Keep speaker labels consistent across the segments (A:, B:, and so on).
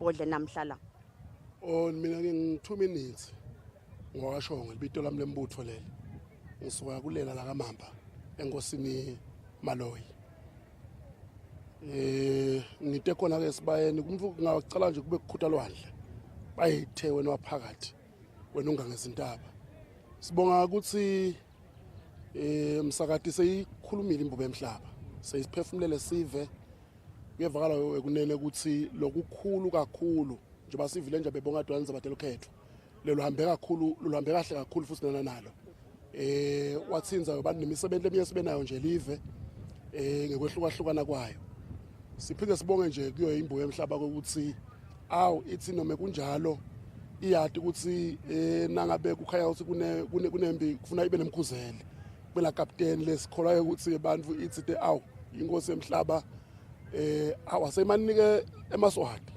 A: Bodle namhla la.
B: Oh mina ngi 2 minutes. Ngwakashongo libito lami lembutfo leli. Ngisuka kulela la kaMamba enkosini Maloyi. Eh ngite khona ke sibayeni kumuntu kungacala nje kube kukhutha lwandle. Bayithe wena waphakathi wena ungangezintaba. Sibonga ukuthi eh msakati seyikhulumile imbubo emhlaba. Seyisiphefumulele sive Kuyevakala ekunene ukuthi lokukhulu kakhulu njengoba sivile nje bebonga dwana zabatela ukhetho lelo hambe kakhulu loluhambe kahle kakhulu futhi nana nalo eh wathinza abantu nemisebenzi eminye sibenayo nje live eh ngekwehlukahlukana kwayo siphinde sibonge nje kuyo imbuyo emhlaba ukuthi awu ithi noma kunjalo iyati ukuthi eh nangabe kukhaya ukuthi kune kunembi kufuna ibe nemkhuzeli Bela kapteni lesikholwayo ukuthi abantu ithi te awu inkosi yemhlaba eh awasemanike emaswati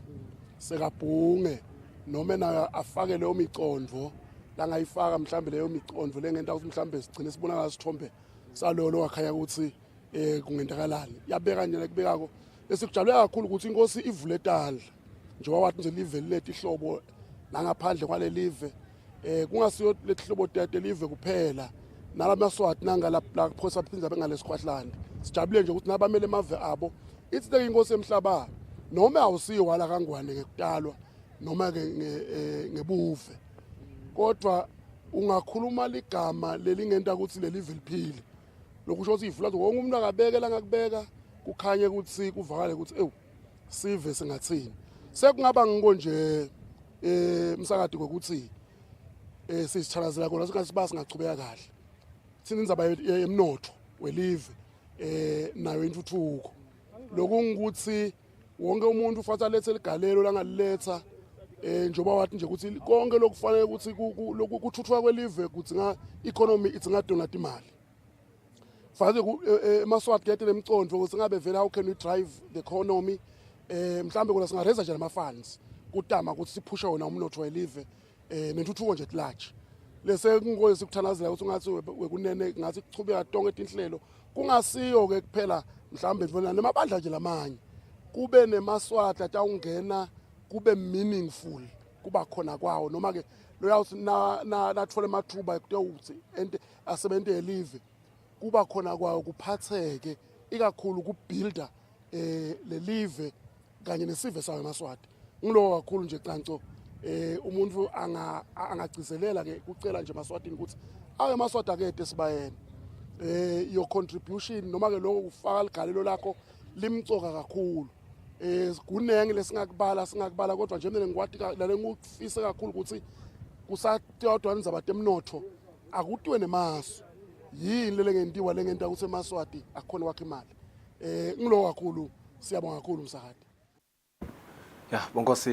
B: sekabhunge noma nayo afake leyo micondvo langayifaka mhlambe leyo micondvo lengenta ukuthi mhlambe sigcine sibonakala sithombe salolo wakhaya ukuthi eh kungentakalani yabeka nje lekubekako esikujabule kakhulu ukuthi inkosi ivule tandla njengoba wathi nje live lileti ihlobo nangaphandle kwalelive eh kungasiyo lehlobo tete live kuphela nalamaswati nangala phosa phinza bengalesikhwahlane sijabule nje ukuthi nabamele emave abo ithi ke inkosi emhlaba noma awusiyo wala kangwane ngekutalwa noma ke eh, ngebuve kodwa ungakhuluma ligama lelingenta ukuthi lelive liphile lokusho ukuthi ivula wonke umuntu akabeke la ngakubeka kukhanye ukuthi kuvakale ukuthi ewu sive singathini sekungaba ngiko nje eh umsakade ngokuthi eh sisithalazela kona singathi ba singachubeka kahle thina indzaba yemnotho welive eh nayo intuthuko lokungukuthi wonke umuntu ufanele alethe ligalelo langaliletha eh njengoba wathi nje ukuthi konke lokufanele ukuthi lokuthuthuka kwelive kudzinga economy idzinga donate imali fanele eh, eh, emaswati kuyete lemcondvo ukuthi ngabe vele how can we drive the economy eh mhlambe kona singareza nje nama funds kutama ukuthi siphushe wona umnotho welive eh nentuthuko nje large lese kungoye sikuthandazela ukuthi ungathi wekunene ngathi kuchubeka tonke tinhlelo kungasiyo ke kuphela mhlambe mfana nemabandla nje lamanye kube nemaswati atawungena kube meaningful kuba khona kwawo noma ke loyawuthi nathola amathuba ekutewuthi ente asebente elive kuba khona kwawo kuphatheke ikakhulu kubuilder eh lelive kanye nesive sawo emaSwati ngiloko kakhulu nje canco eh umuntu anga angagcizelela ke kucela nje emaSwatini ukuthi awe emaSwati akede sibayeni eh your contribution noma ke lokho kufaka ligalelo lakho limcoka kakhulu eh kunengi lesingakubala singakubala kodwa nje mina ngikwati lale ngikufise kakhulu ukuthi kusatodwa indzaba temnotho akutiwe nemasu yini lelengentiwa lengenta ukuthi emaswati akhona kwakhe imali eh ngilo kakhulu siyabonga kakhulu msakade
C: ya bonkosi.